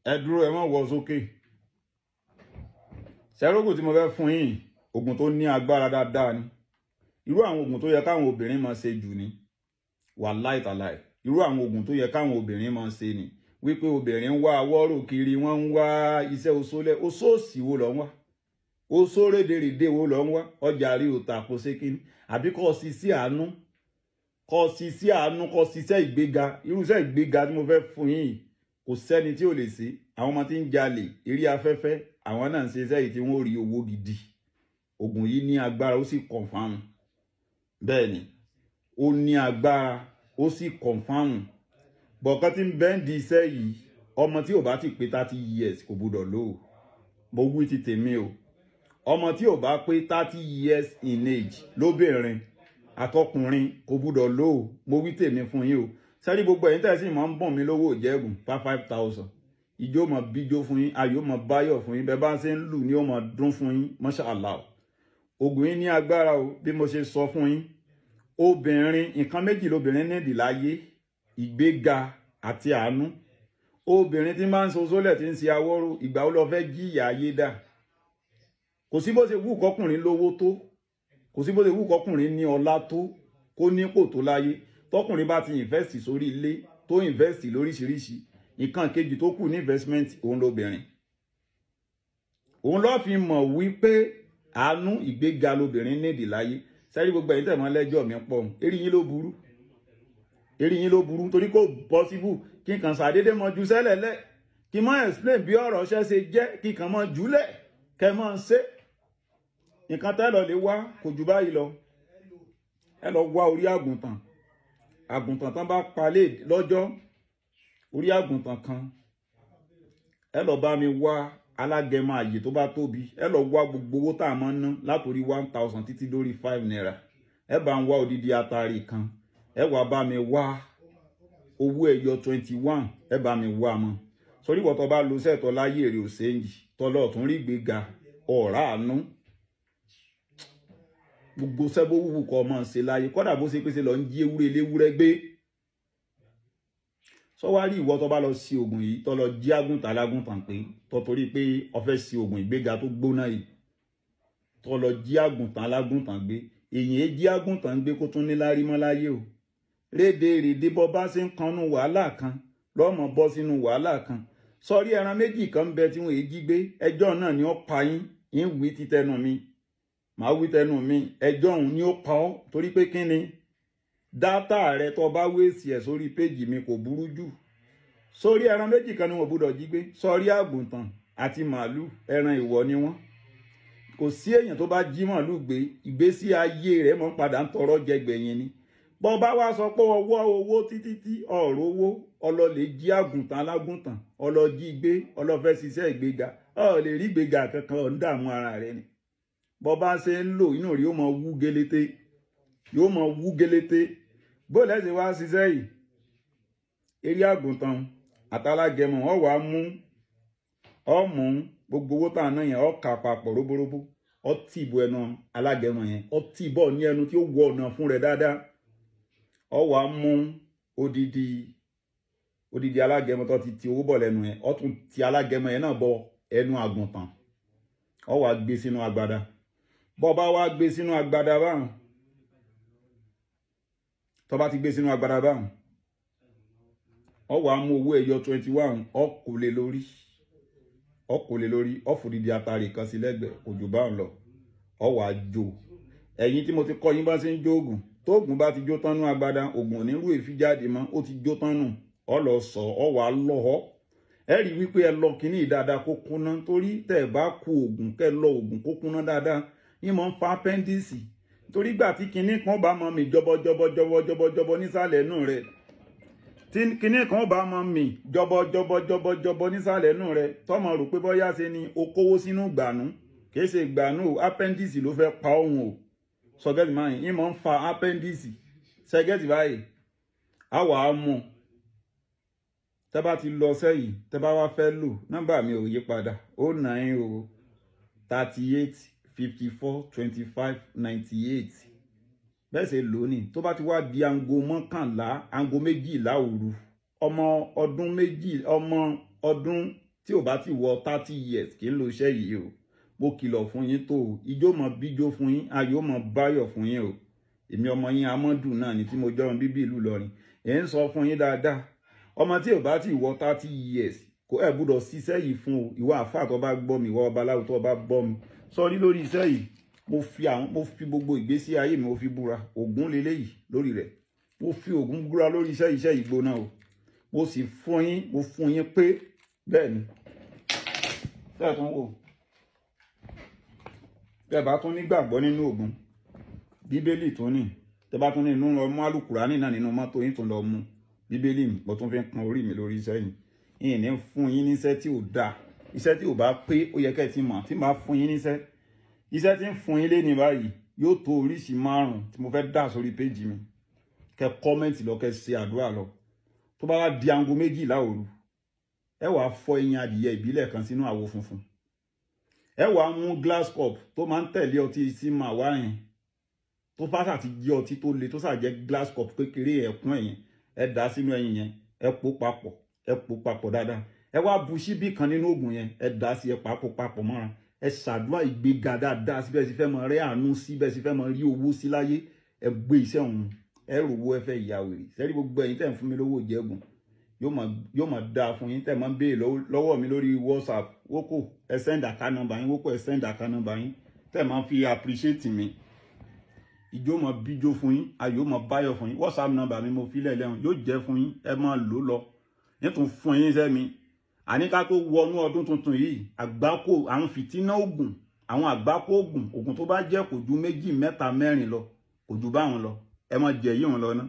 Ẹ dúró, ẹ má wọ sókè. Sẹ́rógùn tí mo fẹ́ fún yín, oògùn tó ní agbára dáadáa ni. Irú àwọn oògùn tó yẹ káwọn obìnrin máa ṣe jù ni. Wàláì tàláì, irú àwọn oògùn tó yẹ káwọn obìnrin máa ṣe ni. Wípé obìnrin ń wá awọ́rò kiri, wọ́n ń wá iṣẹ́ oṣólẹ̀. Oṣooṣì wo lọ́ ń wá? Oṣó rédèrèdè wo lọ́ ń wá? Ọjà rí òtà kò ṣe kíní, àbí kọ́ sí sí àánú, kọ́ sí sí àánú, kọ́ síṣẹ́ ìgbéga. Irú iṣẹ́ ìgbéga tí mo fẹ́ fún yín, kò sẹ́ni tí ò lè ṣe. Àwọn ọmọ tí ń jalè eré afẹ́fẹ́, àwọn náà ń ṣe iṣẹ́ yìí tí wọ́n rí owó gidi. Oògùn yìí ní agbára, ó sì confirm. Bẹ́ẹ̀ ni, ó ní agbára, ó sì confirm. Bọ̀kan tí ń bẹ́ǹdì iṣẹ́ yìí, ọmọ tí ò bá ti pé 30 years kò gbúdọ̀ lò ó. Mo wí ti tèmi o. Ọmọ tí ò bá pé 30 years in age, lóbìnrin àtọkùnrin, kò gbúdọ̀ lò ó. Mo wí tèmi fún yín o. Sẹ́rí gbogbo ẹ̀yin tẹ̀sí mọ́ ń bọ̀n mí lówó ìjẹ́gùn five five thousand, ìjó mọ̀ bíjó fún yín, ayọ̀ mọ̀ báyọ̀ fún yín, bẹ́ẹ̀ bá ń ṣe ń lù ní ó mọ̀ dún fún yín. Masha Allah, ògùn yín ní agbára o. Bí mo ṣe sọ fún yín, obìnrin, nǹkan méjì lobìnrin nídìí láyé: ìgbéga àti àánú. Obìnrin tí máa ń sosólẹ̀, tí ń ṣe awọ́rò, ìgbà ó lọ fẹ́ jí ìyà ayé dà? Kò sí bó ṣe wù kọkùnrin lówó tó, kò sí bó ṣe wù kọkùnrin ní ọlá tó, kó nípò tó láyé. Tọkùnrin bá ti invest sórí ilé, tó invest lóríṣiríṣi nǹkan, kejì tó kù ní investment òun lobìnrin. Òun ló fi mọ̀ wípé àánú, ìgbéga lobìnrin nídìí láyé. Sẹ́rí gbogbo ẹ̀yin tẹ̀mọ́ lẹ́jọ́ mi pọ̀, eré yín ló burú, eré yín ló burú, torí kò possible kí n kàn ṣàdédé mọ ju sẹ́lẹ̀ lẹ̀, kí n mọ explain bí ọ̀rọ̀ ṣẹ́ ṣe jẹ́, kí n kàn mọ jùlẹ̀ kẹ́ mọ́ ṣe. Nǹkan tẹ́ lọ lè wá kò jù báyìí lọ. Ẹ lọ wá orí àgùntàn, àgùntàn tán bá palẹ̀ lọ́jọ́, orí àgùntàn kan. Ẹ lọ bá mi wá alágẹmọ àyè tó bá tóbi. Ẹ lọ wá gbogbo owó tá a máa ń ná látòrí 1,000 títí dórí ₦5. Ẹ bá ń wá odidi atari kan. Ẹ wá bá mi wá owó ẹyọ 21. Ẹ bá mi wá mọ́ sórí. Ìwọ tó bá lo sẹ́ẹ̀tọ́ láyé èrè òsèǹjì tọ́lọ́ tún rí gbéga ọ̀rá àánú, gbogbo sẹ́bó wúwo kọ́ ọmọ ṣe láyé, kọ́dà bó ṣe pèsè lọ ń jí ewúrẹ́ léwúrẹ́ gbé sọwárí. Ìwọ tó bá lọ sí oògùn yìí, tó lọ jí àgùntàn alágùntàn pé tó torí pé ó fẹ́ sí oògùn ìgbéga tó gbóná yìí, tó lọ jí àgùntàn alágùntàn gbé, èyàn é jí àgùntàn gbé kó tún ní lárí mọ́ láyé o. Rédè rédè, bọ́ bá ṣe ń kanú wàhálà kan lọ́mọ bọ́ sínú wàhálà kan. Sọrí ẹran méjì kan ń bẹ tí wọ́n èé jí gbé. Ẹjọ́ náà ni ó pa yín. Yín wí títẹnu mi, màá wí tẹnu mi. Ẹjọ́ òun ni ó pa ọ́, torí pé kí ni data rẹ tó bá waste ẹ̀ sórí péjì mi kò burú jù. Sórí ẹran méjì kan ni wọ́n gbọ́dọ̀ jí gbé: sọrí àgùntàn àti màálù. Ẹran ìwọ ni wọ́n. Kò sí èèyàn tó bá jí màálù gbé, ìgbésí ayé rẹ̀ mọ́ padà ń tọrọ jẹ gbẹ̀yìn ni. Bọ́ bá wá sọ pé ọwọ́ owó títí tí ọ̀rọ̀ owó, ọlọ́lẹ̀ jí àgùntàn alágùntàn, ọlọ́jí gbé, ọlọ́fẹ́ ṣiṣẹ́ ìgbéga, ọ̀ lè rí ìgbéga kankan, ọ̀ ń dààmú ara rẹ ni. Bọ́ bá ṣe ń lò, inú rí yóò mọ wú gélété, yóò mọ wú gélété. Bó lẹ́sìn wá ṣiṣẹ́ yìí, eré àgùntàn àtàlágẹmọ, ọ wàá mú, ọ mú gbogbo owó tá à ń ná yẹn, ọ kà papọ̀ róbóróbó, ọ tì bọ ẹnu alágẹmọ yẹn, ọ tì bọ ní ẹnu tí ó wọ ọ̀nà fún rẹ̀ dáadáa. Ọ wàá mú odidi odidi alágẹmọ tó ti ti owó bọ̀ lẹ́nu yẹn, ọ tún ti alágẹmọ yẹn náà bọ ẹnu àgùntàn, ọ wàá gbé sínú agbada. Bọ́ bá wá gbé sínú agbada báwọn, tó bá ti gbé sínú agbada báwọn, ọ wàá mú owó ẹyọ 21, ọ kò lè lórí, ọ kò lè lórí, ọ fòdìdí atari kan sí lẹ́gbẹ̀ẹ́. Kò jù báwọn lọ. Ọ wàá jó. Ẹ̀yin tí mo ti kọ́ yín bá ṣe ń jó oògùn, tóògùn bá ti jó tán nú agbada, oògùn onírú èéfín jáde mọ́, ó ti jó tán nù. Ọ lọ sọ, ọ wàá lọ ọ. Ẹ rí wípé ẹ lọ kínní dáadáa kó kúnná, torí tẹ́ ẹ bá ku oògùn, kẹ́ lọ oògùn kó kúnná dáadáa, yín mọ̀ ń fa appendix. Torí gbà tí kinní kan bá mọ mi jọbọ jọbọ jọbọ jọbọ nísàlẹ̀ inú rẹ̀, tí kinní kan bá mọ mi jọbọ jọbọ jọbọ jọbọ nísàlẹ̀ inú rẹ̀, tọmọ rò pé bóyá ṣe ni o kówó sínú gbànú. Kìí ṣe gbànú o, appendix ló fẹ́ pa òun o. Sọgẹ́tì máa yín mọ̀ ń fa appendix. Sọgẹ́tì báyìí, a wà á mú. Tẹ́ bá ti lọ sẹ́yìn, tẹ́ bá wá fẹ́ lò, nọ́mbà mi ò yí padà: 090 38 54 25 98. Bẹ́ẹ̀ ṣe lò ní. Tó bá ti wá di aago 11, aago 12 òru, ọmọ ọdún 2, ọmọ ọdún. Tí ò bá ti wọ 30 years kì í lo iṣẹ́ yìí o. Mo kìlọ̀ fún yín tó o. Ijó mọ bíjó fún yín, ayọ̀ mọ báyọ̀ fún yín o. Èmi ọmọ yín Amọ́dù náà ni tí mo jọ́ bíbí ìlú Ìlọrin. Ẹ̀ ń sọ fún yín dáadáa, ọmọ tí ò bá ti wọ 30 years kò ẹ̀ gbúdọ̀ ṣiṣẹ́ yìí fún o. Ìwọ àfáà tó bá gbọ́ mi, ìwọ babaláwo tó bá gbọ́ mi, sọrí lórí iṣẹ́ yìí, mo fi gbogbo ìgbésí ayé mi, mo fi búra. Ògún leléyìí lórí rẹ̀. Mo fi Ògún búra lórí iṣẹ́. Iṣẹ́ yìí gbóná o. Mo sì fún yín, mo fún yín pé bẹ́ẹ̀ ni. Tẹ́ẹ̀ tún wò, tẹ́ẹ̀ bá tún nígbàgbọ́ nínú Ògún, Bíbélì tún ní. Tẹ́ bá tún ní inú lọ mú Àlùkùránì náà nínú mọ́tò yín, tún lọ mú Bíbélì mi. Mo tún fi ń kan orí mi lórí iṣẹ́ yìí. Yìí ní fún yín níṣẹ́ tí ò dáa. Iṣẹ́ tí ò bá pé, ó yẹ kẹ́ ẹ ti mọ̀ tí màá fún yín níṣẹ́. Iṣẹ́ tí ń fún yín lé ní báyìí yóò tó oríṣi 5 tí mo fẹ́ dà sórí péjì mi. Kẹ́ comment lọ, kẹ́ ṣe àdúrà lọ. Tó bá wá di aago 12 òru, ẹ wàá fọ́ eyín adìyẹ ìbílẹ̀ kan sínú àwo funfun. Ẹ wàá mú glass cup tó máa ń tẹ̀lé ọtí sí màá wá yẹn, tó bá ṣáà ti jẹ́ ọtí tó le, tó ṣáà jẹ́ glass cup kékeré ẹ̀kún ẹ̀yẹn, ẹ dà sínú ẹyin yẹn, ẹ pò papọ̀, ẹ pò papọ̀ dáadáa. Ẹ wá bu síbí kan nínú oògùn yẹn, ẹ dà sí, ẹ pàpò papọ̀ mọ́ra. Ẹ ṣàdúrà ìgbéga dáadáa síbẹ̀ sí fẹ́ mọ rẹ́ àánú síbẹ̀ sí fẹ́ mọ rí owó sí láyé. Ẹ gbé iṣẹ́ òun, ẹ rò owó, ẹ fẹ́ ìyá wèrè sẹ́rí. Gbogbo ẹ̀yin tẹ̀ ń fún mi lówó ìjẹ́gun, yóò máa dáa fún yín. Tẹ̀ máa ń béèrè lọ́wọ́ mi lórí WhatsApp, wókò ẹ send account number yín, wókò ẹ send account number yín, tẹ̀ máa ń fi appreciate mi, ìjó máa bíjó fún yín, ayọ̀ máa báyọ̀ fún yín. WhatsApp number mi mo fi lẹ́lẹ́hùn, yóò jẹ́ fún yín, ẹ máa lò lọ nítorí fún yín sẹ́mi. Àní ká tó wọnú ọdún tuntun yìí, àgbákò àwọn fìtínà ògùn, àwọn àgbákò ògùn, ògùn tó bá jẹ́ kò ju méjì, mẹ́ta, mẹ́rin lọ, kò ju báwọn lọ. Ẹ máa jẹ yíwọn lọ ná.